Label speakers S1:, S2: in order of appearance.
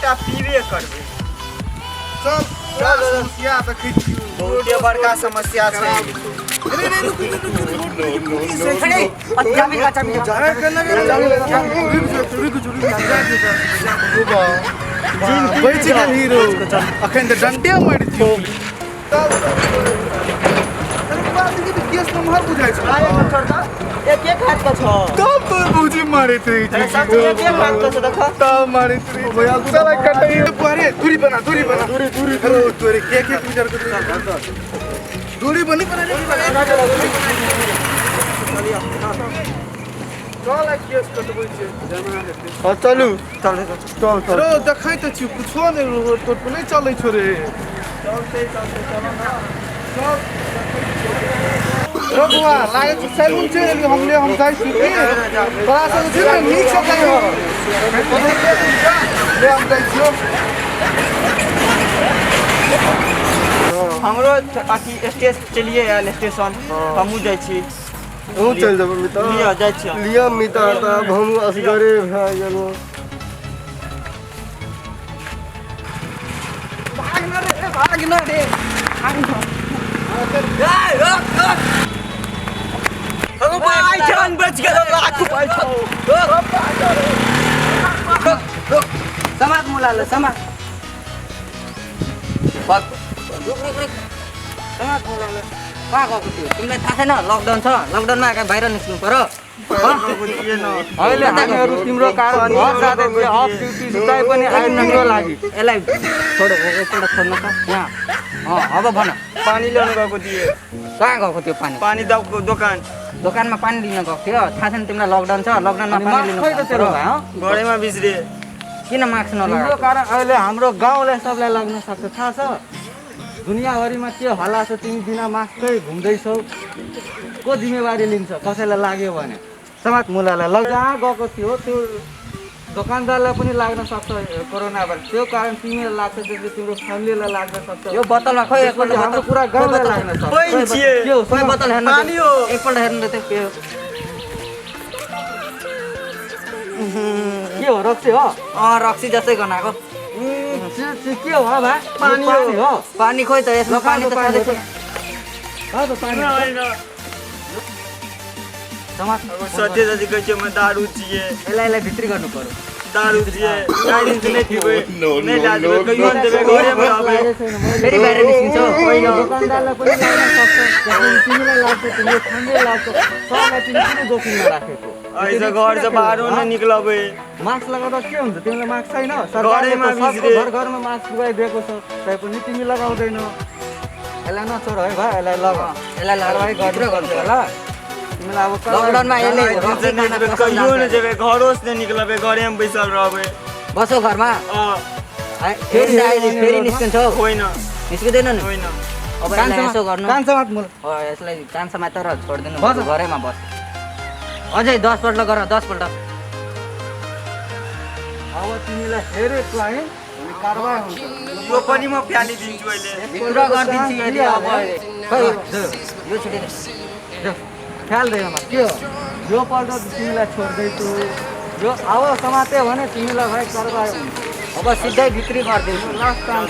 S1: टा पीबे करबै
S2: चल चल समस्या देखै छी
S1: बहुते बड़का समस्या छै
S2: बच गेल हीरो अखन तऽ डंटे मारि दियौ केस नम्हर बुझाइ छै
S1: एक हाथ का छ
S2: तब तो बुझी मारैत रही छै
S1: एक हाथ का छ देख
S2: तब मारैत रही भैया चला कटै परे दूरी बना दूरी तोरे के विचार कर दूरी बनी पर चल केस कटबै छै हां चलू चल रो देखै त छी कुछो नै तो नै चलै छो रे चलते चलो ना चल रघुआ लागे तो सैलून से हमले हम जाई छी बड़ा से छै ना नीक से जाई हो ले हम जाई छी
S1: हमरो अथी स्टेज चलिए आयल स्टेशन हमहू जाई छी
S2: तू चल जब मिता
S1: लिया जाई छी
S2: लिया मिता त हम असगरे भए गेलो
S1: भाग न रे अगो भाई जान बच गेल लाख पैसा समाज मुलाले समाज रुक समाज मुलाले कहाँ गएको थियो तिमीलाई थाहा छैन लकडाउन छ लकडाउनमा कहाँ बाहिर निस्किनु पर्यो अहिले हामीहरू तिम्रो कारण घर जाँदै थियो अफ ड्युटी सुताइ पनि आइन नम्रो लागि यसलाई छोड एकपल्ट छोड्न त यहाँ अब भन पानी ल्याउनु गएको थिएँ कहाँ गएको थियो पानी पानी दोकानमा पानी लिन गएको थियो थाहा छैन तिमीलाई लकडाउन छ लकडाउनमा पानी लिनु घरैमा बिस्रे किन मास्क नलगाएको कारण अहिले हाम्रो गाउँले सबलाई लाग्न सक्छ थाहा छ दुनियाँभरिमा के हल्ला छ तिमी बिना मास्कै घुम्दैछौ को जिम्मेवारी लिन्छ कसैलाई लाग्यो भने समाज मुलालाई जहाँ गएको थियो त्यो दोकानदारलाई पनि लाग्न सक्छ कोरोना भाइरस त्यो कारण तिमीलाई लाग्छ त्यसले तिम्रो फ्यामिलीलाई लाग्न सक्छ यो बोतलमा खोइ एकपल्ट हाम्रो पुरा गाउँलाई लाग्न सक्छ खोइ बोतल हेर्नु पानी हो एकपल्ट हेर्नु त के हो के हो रक्सी हो रक्सी जस्तै गनाएको के हो भाइ पानी हो पानी खोइ त यसमा पानी त पानी पानी समाज सत्य जति कहै छ म दारु छिए यसलाई भित्री गर्नु पर्यो दारु छिए गाइदिन्छ नै थिबै नै दाजु कहियो देबे घरेमा अब फेरि बाहिर निस्किन्छ होइन दोकानदारलाई पनि लाग्न सक्छ तिमीलाई लाग्छ तिमीले खाने लाग्छ सबलाई तिमी किन जोखिममा राखेको अहिले घर से बाहिर न निक्लबे मास्क लगाउँदा के हुन्छ तिमीलाई मास्क छैन घरैमा बिस्रे घरमा मास्क लगाइदिएको छ तै पनि तिमी लगाउँदैनौ यसलाई नछोड है भाइ यसलाई लगा यसलाई कारबाही गर्नु होला तिमीलाई अब लकडाउनमा यसले कहियो न जेबे घरो से निक्लबे घरेमा बैसल रहबे बसो घरमा फेरि निस्किन्छ होइन निस्किदैन नि होइन अब यसो गर्नु कान्छामात मुल यसलाई कान्छामा तर छोड्दिनु घरैमा बस अझै 10 पल्ट गर 10 पल्ट अब तिमीलाई फेरि क्लाइन्ट कारबाही हुन्छ यो पनि म प्याली दिन्छु अहिले पुरा गर्दिन्छु यदि अब खै यो छुटे ख्याल दिएमा के हो यो पल्ट तिमीलाई छोड्दैछु यो अब समाते भने तिमीलाई भाइ कारबाही हुन्छ अब सिधै भित्री गरिदिन्छु लास्ट टाइम